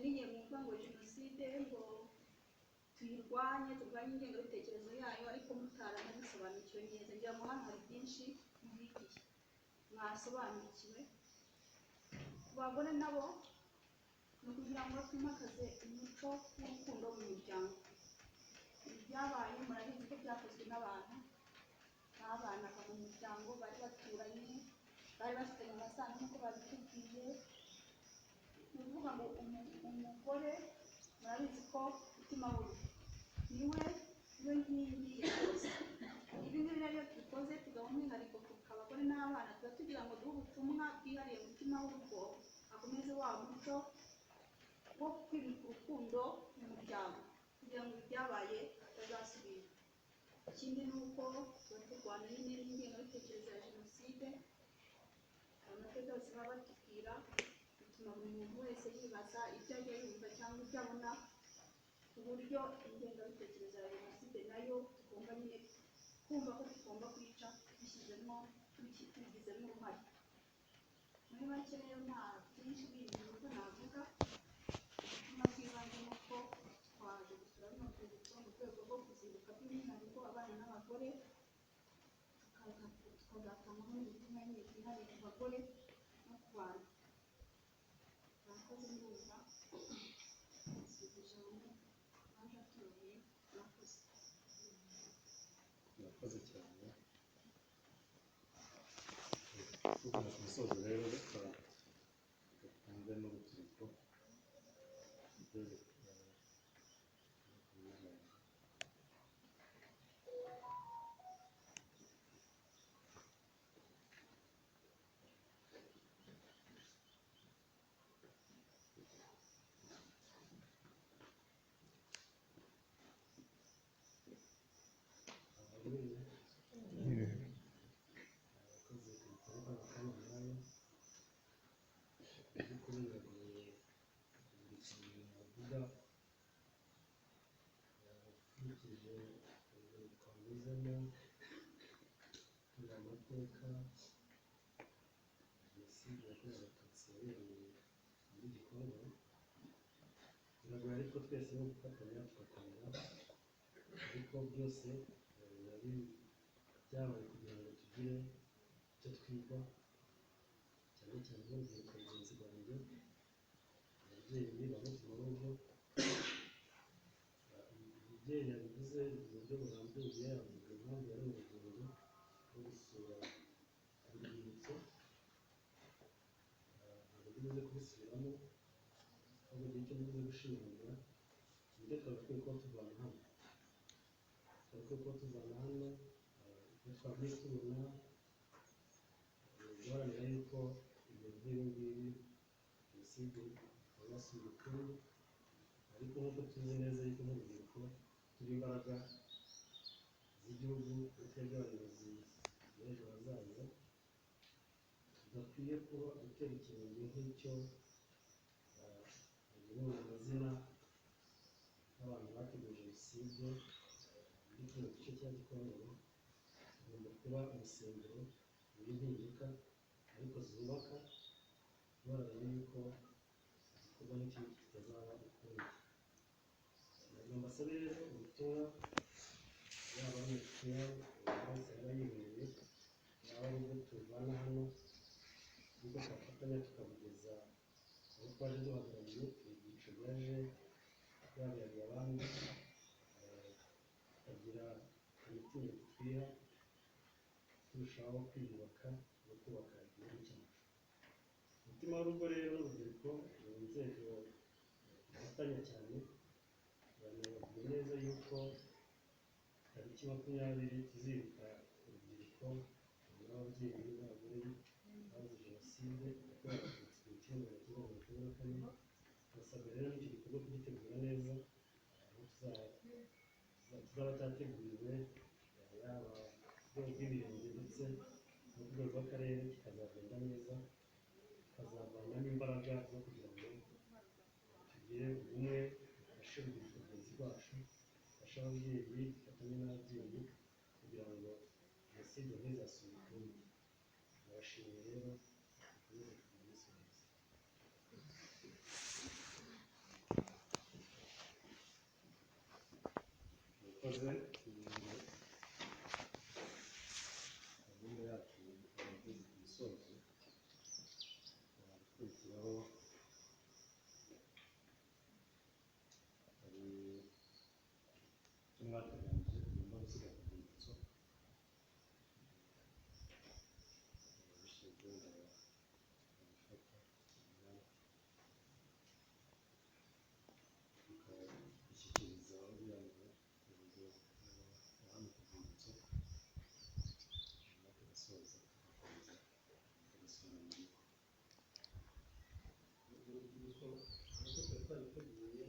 N'igihe mwumva ngo jenoside, ngo tuyirwanye, turwanye ingengabitekerezo yayo, ariko mutaranabisobanukiwe neza. Ngira ngo hano hari byinshi muhigiye, mwasobanukiwe. Ku bagore nabo ni ukugira ngo twimakaze umuco w'urukundo mu miryango. Ibi byabaye murabizi ko byakozwe n'abantu babanaga mu muryango, bari baturanye, bari bafitanye amasano nk'uko babitubwiye. Ni ukuvuga ngo umugore murabizi ko umutima w'urugo niwe nkingi ya byose. Ibi ngibi rero iyo tubikoze tugaha umwihariko ku abagore n'abana, tuba tugira ngo duhe ubutumwa bwihariye umutima w'urugo, akomeze wa muco wo kwimika urukundo mu muryango, kugira ngo ibyabaye bitazasubira. Ikindi ni uko tuba turwana nyine n'ingengabitekerezo ya jenoside. Amateka yose baba batubwira bituma buri muntu wese yibaza ibyo ajya yumva cyangwa ibyo abona, ku buryo ingengabitekerezo ya jenoside nayo tugomba nyine kumva ko tugomba kuyica tubishyizemo, tubigizemo uruhare. Muri make rero nta byinshi bindi uko navuga. Ubutumwa bw'ibanze ni uko twaje gusura runo rwibutso mu rwego rwo kuzibuka by'umwihariko abana n'abagore, tukazatangamo n'ubutumwa nyine bwihariye ku bagore no ku bana. Murakoze, ndumva nsubiza ijambo baje atuyoboye. Murakoze. Murakoze cyane. Tugana ku musozo rero, reka twumve n'urubyiruko ibyo. Abakozi ku bikorwa bakora nayo by'ukuri biragoye kugira ikintu navuga ukurikije urugendo twanyuzemo, turi amateka jenoside yakorewe Abatutsi yabereye muri Gikongoro. Biragoye, ariko twese no gufatanya tugakomera, ariko byose biba byabaye kugira ngo tugire icyo twiga, cyane cyane nk'urubyiruko rugenzi rwanjye, ababyeyi ba mutima w'urugo. Umubyeyi yabivuze mu buryo burambuye, avuga impamvu yari mu rugendo rwo gusura urwibutso. Ntabwo ndibuze kubisubiramo, ahubwo igihe icyo ndibuze gushimangira nibyo twagakwiye kuba tuvana hano, ibyo twagiye tubona, guharanira yuko ibintu nk'ibi ngibi, jenoside itazasubira ukundi. Ariko nk'uko tuzi neza yuko nk'urubyiruko turi imbaraga z'igihugu, twebwe abayobozi b'ejo hazaza, tudakwiye kuba gutera ikirenge nk'icyo bagenewe amazina y'abantu bateguye jenoside muri kino gice cya Gikongoro. Tugomba kuba umusemburo w'impinduka ariko zubaka, duharanira yuko igikorwa nk'iki ngiki kitazaba ukundi. Ndagira mbasabe rero ubutumwa, yaba ari ubutumwa buri wese yaba yihereye, yaba ari ubwo tuvana hano, yuko twafatanya tukabugeza aho twaje duhagarariye ibyiciro byaje duhagarariye abandi, tukagira imitima twiha turushaho kwiyubaka no kubaka igihugu cyacu. Umutima w'urugo rero n'urubyiruko ni inzego dufatanya cyane. Abantu bavuga neza yuko tariki 20 tuzibuka urubyiruko n'ababyeyi n'abagore bazize jenoside yakorewe Abatutsi 1994. Turasabwa rero n'icyo gikorwa kugitegura neza, aho kizaba cyateguriwe, yaba ku rwego rw'imirenge ndetse no ku rwego rw'akarere, kikazagenda neza, tukazavanamo imbaraga zo kugira ngo tugire ubumwe, dufashe urubyiruko rugenzi rwacu, dufashe ababyeyi, dufatanye n'ababyeyi kugira ngo jenoside ntizasubire ukundi. Ndabashimiye rero, mukomeze kugira umunsi mwiza. Murakoze. Gahunda yacu igeze ku musozo. Gukurikiraho hari icyo mwateganyije tugomba gusiga ku rwibutso. Ababishinzwe ndabifata, tukabishyikiriza uriya muyobozi wa hano ku rwibutso, hanyuma tugasoza, tugakomeza, tugasubira mu rugo. Urubyiruko, nk'uko twari twabiteguye.